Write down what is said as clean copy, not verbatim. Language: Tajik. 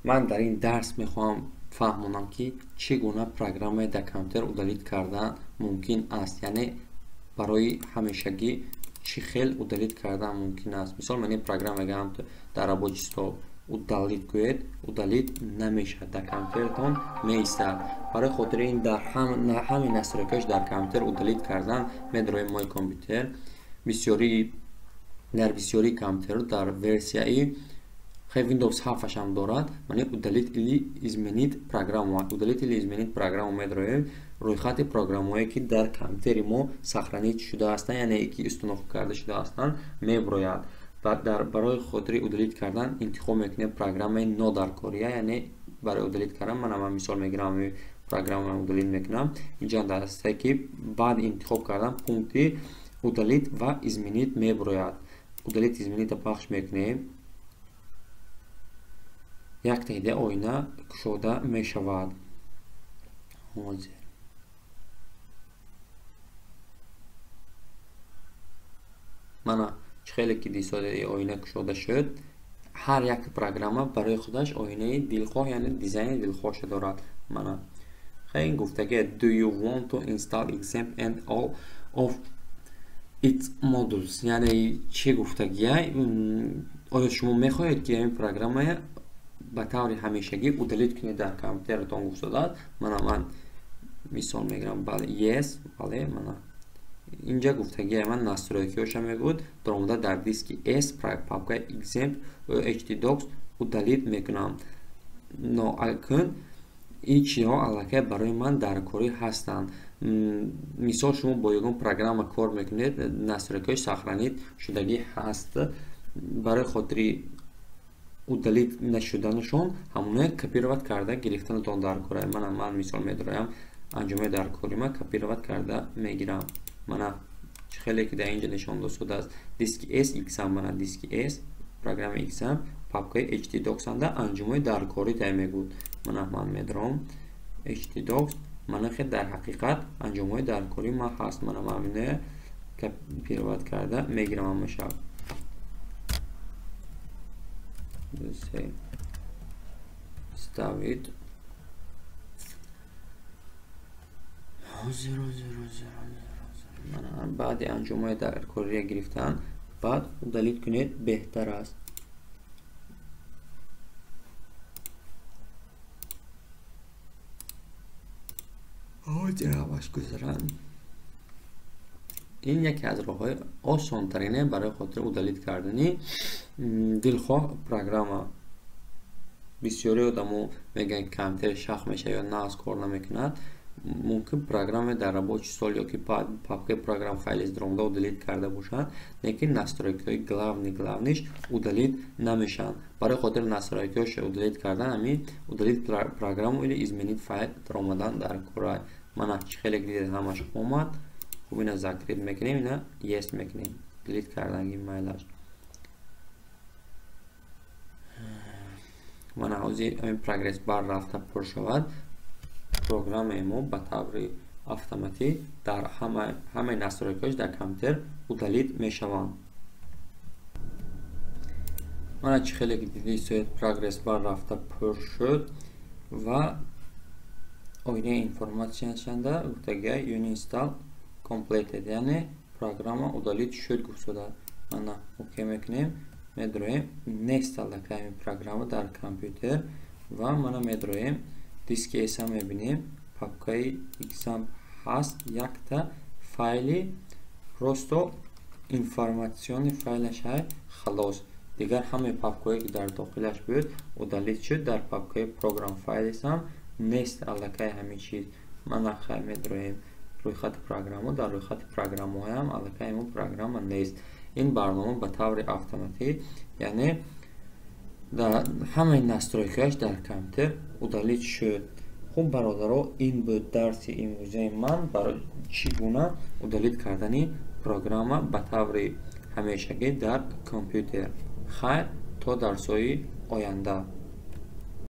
Ман дар ин дарс мехоҳам фаҳмонам, ки чӣ гуна программае дар компютер удалить кардан мумкин аст, яъне барои ҳамешагӣ чӣ хел удалить кардан мумкин аст. Мисол, ман ин программа мегӯям, дар рабочий стол удалить гӯед, удалить намешавад, дар компютератон меистад. Барои хотири ин дар ҳамаи настройкааш дар компютер удалить кардан медароем «Мой компьютер». Бисёри дар бисёри компютеро дар версияи хай Windows 7 ҳам дорад, маъни «Удалить или изменить программу», «Удалить или изменить программу» медароем. Рӯйхати программаҳое, ки дар компютери мо сохранить шуда ҳастанд, яъне ки установка карда шуда ҳастанд, меброяд ва дар барои хотири удалить кардан интихоб мекунем программаи нодаркория, яъне барои удалить кардан. Мана, ман мисол мегирам, программа удалить мекунам. Инҷа дастае, ки баъд интихоб кардан пункти «Удалить» ва «Изменить» меброяд. «Удалить», «Изменить» пахш мекунем, як таҳида оина кушода мешавад. Ҳозир мана, чӣ хеле ки дисодаи оина кушода шуд, ҳар як программа барои худаш оинаи дилхоҳ, яъне дизайни дилхоҳша дорад. Мана, хай, гуфтаги: «Do you want to uninstall XAMPP and all of its modules?» Яъне чӣ гуфтагия? Оё шумо мехоҳед, ки ҳамин программая ба таври ҳамешагӣ удалить кунед дар компютератон, гуфтодааст. Мана, ман мисол мегирам, бале, yes, бале. Мана, инҷа гуфтагия ман настройкиҳоша мегӯяд. Даромада дар диски S, папкаи XAMPP, htdocs удалить мекунам. Но акун ин чизҳо аллакай барои ман дар корӣ ҳастанд. Мисол, шумо бо ягон программа кор мекунед, настройкаҳои сохранить шудагӣ ҳаст. Барои хотири удалить нашуданашон ҳамоне копировать карда гирифтанатон дар кора. Мана, ман мисол медороям, анҷомаи дар корима копировать карда мегирам. Мана, чӣ хеле ки дар инҷа нишон додааст, диски S, XAMPP, мана, диски S, программа XAMPP, папкаи htdocs анда анҷомаи даркорӣ тай мегӯд. Мана, ман медорам htdocs. Мана, хе, дар ҳақиқат анҷомҳои даркорӣ ман ҳаст. Мана, ман ине копировать карда мегирам ҳамаша. Се, вставить. Ҳозир, ҳозир, ҳозир. Мана, баъди анҷомҳои даркория гирифтан баъд удалить кунед, беҳтар аст. Ҳозир ҳамаш гузаранд. Ин яке аз роҳҳои осонтарине барои хотири удалить кардани дилхоҳ программа. Бисёри одамо мегӯянд, компютер шах мешавад ё нағз кор намекунад. Мумкин программе дар рабочий стол ё ки папкаи Program Files даромада удалить карда бошанд, лекин настройкаҳои главный главныйш удалить намешаванд. Барои хотири настройкаҳош удалить кардан ҳамин «Удалить программу или изменить файл» даромадан дар кора. Мана, чӣ хеле дидед, ҳамаш омад. Хуб, ина закрыть мекунем, ина yes мекунем, удалить карданги майлаш. Мана, ҳозир ҳамин прогресс бар рафта пур шавад, программаи мо ба таври автоматӣ дар ҳамаи настройкаҳош дар компютер удалить мешаванд. Мана, чӣ хеле ки дидед, прогресс бар рафта пур шуд ва оинаи информатсияшанда гуфтагия «Uninstall completed», яъне программа удалить шуд гуфтшуда. Мана, окей мекунем, медроем, нест аллакай ҳамин программа дар компютер. Ва мана, медроем диски S, мебинем, папкаи XAMPP ҳаст, якта файли просто информационный файлаш ҳай, халос. Дигар ҳамаи папкаҳое, ки дар дохилаш буд, удалить шуд. Дар папкаи Program Files ҳам нест аллакай ҳамин чиз. Мана, хай, медроем рӯйхати программа, дар рӯйхати программаҳоям аллакай мо программа нест. Ин барнома ба таври автоматӣ, яъне дар ҳамаи настройкааш дар компютер удалить шуд. Хуб, бародаро, ин буд дарси имрӯзаи ман барои чӣ гуна удалить кардани программа ба таври ҳамешагӣ дар компютер. Хайр, то дарсҳои оянда.